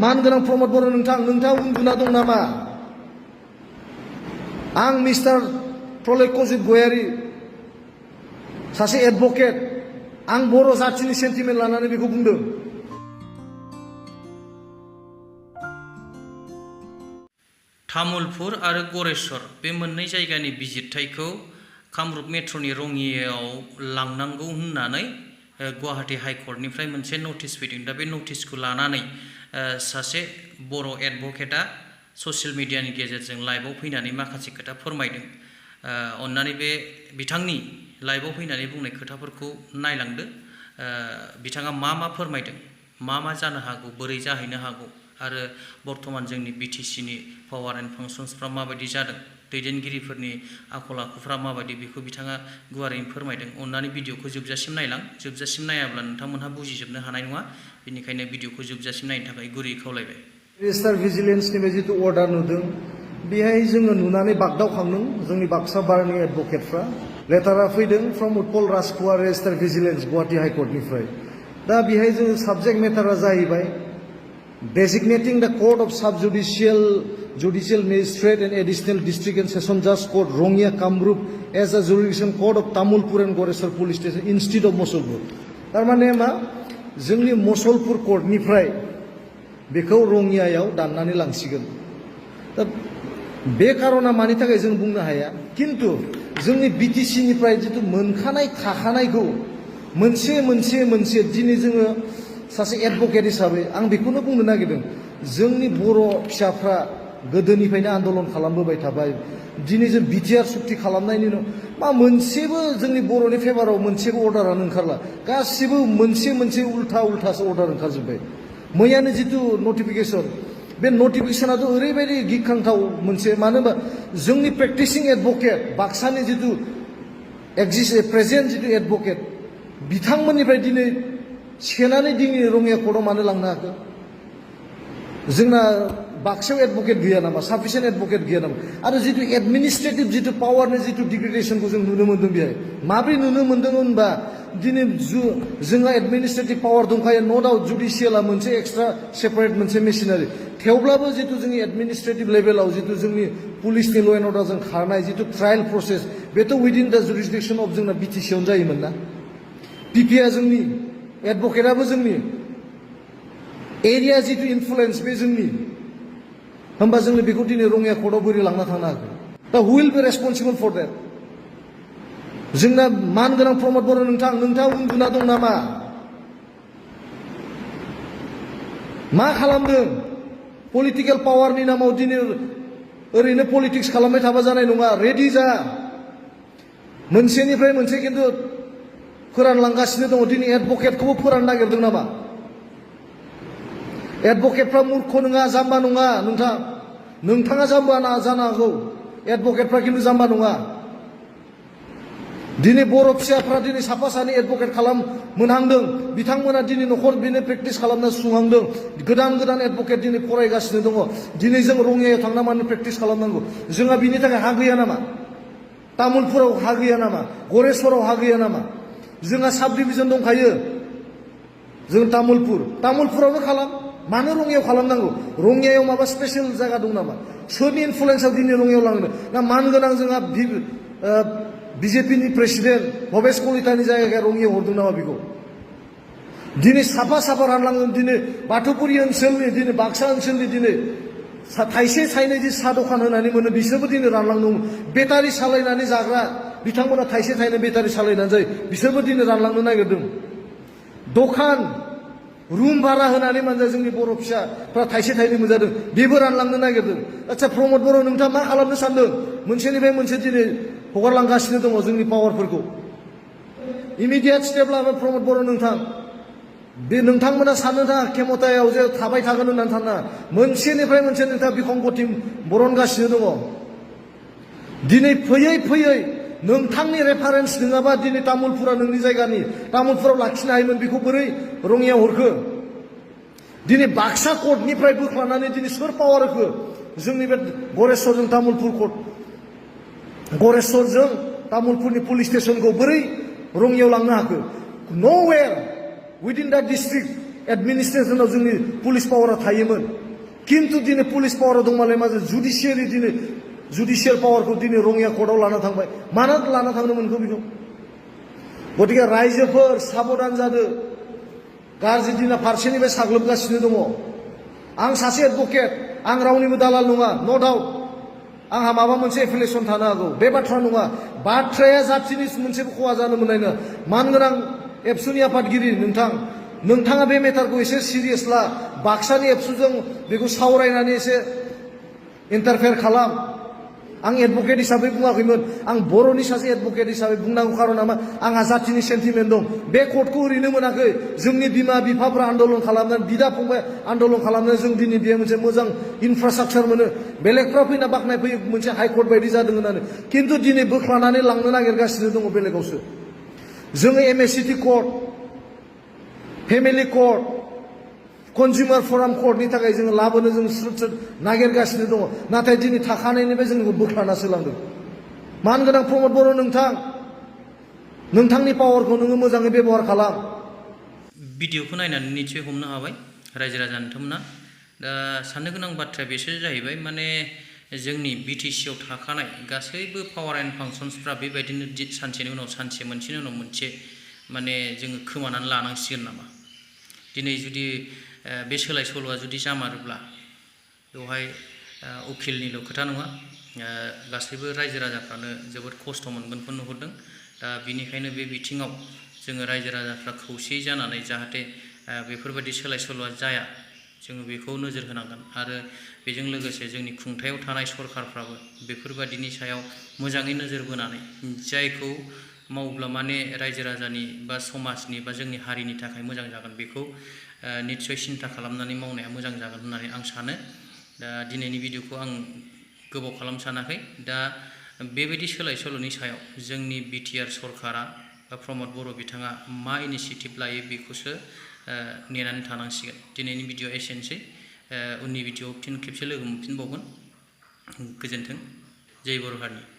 मानगोनां प्रमद बर' नोंथाङा उन्दुना दं नामा? आं मिस्टार प्रलयकजित गयारी सासे एडभकेट, आं बर' जातिनि सेन्टिमेन्ट लानानै बेखौ बुंदों। तामुलपुर आरो गरेस्वर बे मोननै जायगानि बिजिरथायखौ कामरुप मेट्र'नि रङियायाव लांनांगौ होननानै गुवाहाटी हाइकर्टनिफ्राय मोनसे नटिस फैदों। दा बे नटिसखौ लानानै सासे बर' एडभकेटआ ससियेल मिडियानि गेजेरजों लाइभआव फैनानै माखासे खोथा फोरमायदों। अन्नानै बे बिथांनि लाइभआव फैनानै बुंनाय खोथाफोरखौ नायलांदो। बिथाङा मा फोरमायदों, मा जानो हागौ, बोरै जाहैनो हागौ, आरो बर्तमान जोंनि बिटिसिनि पावार एन्ड फांसन्सफ्रा माबायदि जादों, दैदेनगिरिफोरनि आखल आखुफ्रा माबायदि, बेखौ बिथाङा गुवारैनो फोरमायदों। अन्नानै भिडिअखौ जोबजासिम नायलां। जोबजासिम नायाब्ला नोंथांमोनहा बुजिजोबनो हानाय नङा। बेनिखायनो भिडिअखौ जोबजासिम नायनो थाखाय गुरैयै खावलायबाय। रेजिस्टार भिजिलेन्सनि जितु अर्डार नुदों, बेहाय जोङो नुनानै बागदावखांदों जोंनि बाक्सा बारनि एडभकेटफ्रा। लेटारा फैदों from Utpal Rajkhowa registrar vigilance Guwahati हाइकर्टनिफ्राय। दा बेहाय जोङो साबजेक्ट मेटारा जाहैबाय designating the court of subjudicial judicial magistrate and additional district and session judge court Rongya Kamrup as a jurisdiction court of Tamulpur and Goreswar police station instead of Mosolpur. तारमाने मा, जोंनि मसलपुर कोर्टनिफ्राय बेखौ रङियायाव दाननानै लांसिगोन। दा बे कारना मानि थाखाय जों बुंनो हाया, किन्तु जोंनि बिटिसिनिफ्राय जितु मोनखानाय थाखानायखौ मोनसे दिनै जोङो सासे एडभकेट हिसाबै आं बेखौनो बुंनो नागिरदों। जोंनि बर' फिसाफ्रा गोदोनिफ्रायनो आन्दलन खालामबोबाय थाबाय। दिनै जों बिटिआर सुक्ति खालामनायनि उनाव मा मोनसेबो जोंनि बर'नि फेभाराव मोनसेबो अर्डारानो ओंखारला। गासिबो मोनसे उल्थासो अर्डार ओंखारजोब्बाय। मैयानो जितु नटिफिकेसन, बे नटिफिकेसनाथ' ओरैबायदि गिख्रांथाव मोनसे, मानो होनबा जोंनि प्रेक्टिसिं एडभकेट बाक्सानि जितु प्रेजेन्ट जितु एडभकेट, बिथांमोननिफ्राय दिनै सेनानै दिनै रङिया कर्टआव मानो लांनो हाखो? जोंना बाक्सायाव एडभकेट गैया नामा? साफिसियेन्ट एडभकेट गैया नामा? आरो जितु एडमिनिस्ट्रेटिभ जितु पावारनि जितु डिग्रेडेसनखौ जों नुनो मोन्दों बेहाय। माब्रै नुनो मोन्दों होनबा, दिनै जोंहा एडमिनिस्ट्रेटिभ पावार दंखायो, न' डाउट जुडिसियेला मोनसे एक्सट्रा सेपारेट मोनसे मेसिनारि। थेवब्लाबो जितु जोंनि एडमिनिस्ट्रेटिभ लेभेलाव जितु जोंनि पुलिसनि ल' एन्ड अर्डारजों खारनाय जितु ट्रायेल प्रसेस, बेथ' उइदिन दा जुरिसडिक्सन अफ जोंना बिटिसिआवनो जायोमोन ना। पिपिआ जोंनि, एडभकेटआबो जोंनि, एरिया जितु इनफ्लुएन्स बे जोंनि, होमबा जोंनो बेखौ दिनै रङिया कर्टआव बोरै लांना थांनो हागोन? दा who will be responsible for that? जोंना मानगोनां प्रमद बर' नोंथाङा उन्दुना दं नामा? मा खालामदों? पलिटिकेल पावारनि नामाव दिनै ओरैनो पलिटिक्स खालामबाय थाबा जानाय नङा। रेडि जा। मोनसेनिफ्राय मोनसे खिन्थु फोरानलांगासिनो दङ। दिनै एडभकेटखौबो फोराननो नागिरदों नामा? एडभकेटफ्रा मूर्ख नङा, जाम्बा नङा। नोंथाङा जाम्बा जानो हागौ, एडभकेटफ्रा खिन्थु जाम्बा नङा। दिनै बर' फिसाफ्रा दिनै साफा सानै एडभकेट मोनहांदों। बिथांमोना दिनै न'खर बिनो प्रेक्टिस खालामना सुंहांदों। गोदान एडभकेट दिनै फरायगासिनो दङ। दिनै जों रङियायाव थांना मानो प्रेक्टिस खालामनांगौ? जोंहा बिनि थाखाय हा गैया नामा? तामुलपुराव हा गैया नामा? गरेस्वराव हा गैया नामा? जोंहा साब डिभिजन दंखायो। जों तामुलपुरावनो खालाम। मानो रङियायाव खालामनांगौ? रङियायाव माबा स्पेशल जायगा दं नामा? सोरनि इनफ्लुएन्सआव दिनै रङियायाव लांदों? ना मानगोनां जोंहा बिजेपिनि प्रेसिडेन्ट भबेश कलितानि जायगाया रङियायाव हरदों नामा बेखौ? दिनै साफा रानलांदों। दिनै बाथौपुरि ओनसोलनि, दिनै बाक्सा ओनसोलनि दिनै थाइसे थाइनै जि साहा दखान होनानै मोनो, बिसोरबो दिनै रानलांदों। बेटारि सालायनानै जाग्रा बिथांमोना थाइसे थाइनै बेटारि सालायनानै जायो, बिसोरबो दिनै रानलांनो नागिरदों। दखान रुम भारा होनानै मानजा जोंनि बर' फिसाफ्रा थाइसे थाइनै मोनजादों, बेबो रानलांनो नागिरदों। आচ্ছা प्रमद बर' नोंथाङा मा खालामनो सानदों? मोनसेनिफ्राय मोनसे दिनै हगारलांगासिनो दङ जोंनि पावारफोरखौ। इमिडियेट स्टेप लानो प्रमद बर' बे नोंथांमोना साननो थाङा खेमतायाव जे थाबाय थागोन होननानै साना। मोनसेनिफ्राय मोनसे नोंथाङा बिखंगति बरनगासिनो दङ। दिनै फैयै नोंथांनि रेफारेन्स नङाबा दिनै तामुलपुरा नोंनि जायगानि, तामुलपुराव लाखिनो हायोमोन, बेखौ बोरै रङियायाव हरखो? दिनै बाक्सा कर्टनिफ्राय बोख्लानानै दिनै सोर पावार होखो? जोंनि बे गरेस्वरजों तामुलपुर कर्ट, गरेस्वरजों तामुलपुरनि पुलिस स्टेशनखौ बोरै रङियायाव लांनो हाखो? न'वेर within that district एडमिनिस्ट्रेसनाव जोंनि पुलिस पावारा थायोमोन किन्तु दिनै पुलिस पावाराव दंमालाय मा जुडिशियारि दिनै जुडिशियेल पावारखौ दिनै रङिया कर्टआव लाना थांबाय मानो लाना थांनो मोनखो बेखौ गतिके रायजोफोर साबधान जादो गाज्रि दिना फारसेनिफ्राय साग्लोबगासिनो दङ आं सासे एडभकेट आं रावनिबो दालाल नङा न' डाउट आंहा माबा मोनसे एफिलिएसन थानो हागौ बे बाथ्रा नङा बाथ्राया जाथिनि मोनसेबो खहा जानो मोननाय नङा मानगोनां एबसुनि आफादगिरि नोंथाङा बे मेटारखौ एसे सिरियास ला बाक्सानि एबसुजों बेखौ सावरायनानै एसे इन्टारफेयार खालाम आं एडभकेट हिसाबै बुङाखैमोन आं बर'नि सासे एडभकेट हिसाबै बुंनांगौ खारना मा आंहा जातिनि सेन्टिमेन्ट दं बे कर्टखौ ओरैनो मोनाखै जोंनि बिमा बिफाफ्रा आन्दलन खालामनानै बिदा फंबाय आन्दलन खालामनानै जों दिनै बे मोनसे मोजां इनफ्रास्ट्राक्चार मोनो बेलेगफ्रा फैना बाख्नाय फैयो मोनसे हाइकर्ट बायदि जादों होननानै खिन्थु दिनै बोख्लानानै लांनो नागिरगासिनो दङ बेलेगावसो जोङो एमएससिटि कर्ट फेमिलि कर्ट कन्जुमार फराम कर्टनि थाखाय जोङो लाबोनो जों स्रोद नागिरगासिनो दङ नाथाय दिनै थाखानायनिफ्राय जोंखौ बोख्लानासो लांदों मानगोनां प्रमद बर' नोंथांनि पावारखौ नोङो मोजाङै बेबहार खालाम भिडिअखौ नायनानै निसय हमनो हाबाय रायजो राजा नोंथांमोना दा साननो गोनां बाथ्राया बेसो जाहैबाय माने जोंनि बिटिसिआव थाखानाय गासैबो पावार एन्ड फांसन्सफ्रा बेबायदिनो सानसेनि उनाव सानसे मोनसेनि उनाव मोनसे माने जोङो खोमानानै लानांसिगोन नामा दिनै जुदि बे सोलाय सोल'आ जुदि जामारोब्ला बेवहाय उकिलनिल' खोथा नङा गासैबो रायजो राजाफ्रानो जोबोद खस्थ' मोनगोनखौ नुहुरदों दा बिनिखायनो बे बिथिङाव जोङो रायजो राजाफ्रा खौसेयै जानानै जाहाथे बेफोरबायदि सोलाय सोल'आ जाया जोङो बेखौ नोजोर होनांगोन आरो बेजों लोगोसे जोंनि खुंथायाव थानाय सरखारफ्राबो बेफोरबायदिनि सायाव मोजाङै नोजोर बोनानै जायखौ मावब्ला माने रायजो राजानि बा समाजनि बा जोंनि हारिनि थाखाय मोजां जागोन बेखौ निस्सय सिन्था खालामनानै मावनाया मोजां जागोन होननानै आं सानो दा दिनैनि भिडिअखौ आं गोबाव खालाम सानाखै दा बेबायदि सोलाय सोल'नि सायाव जोंनि बिटिआर सरकारा बा प्रमद बर' बिथाङा मा इनिसिएटिभ लायो बेखौसो नेनानै थानांसिगोन दिनैनि भिडिअआ एसेनोसै उननि भिडिअआव फिन खेबसे लोगो मोनफिनबावगोन गोजोन्थों जय बर' हारि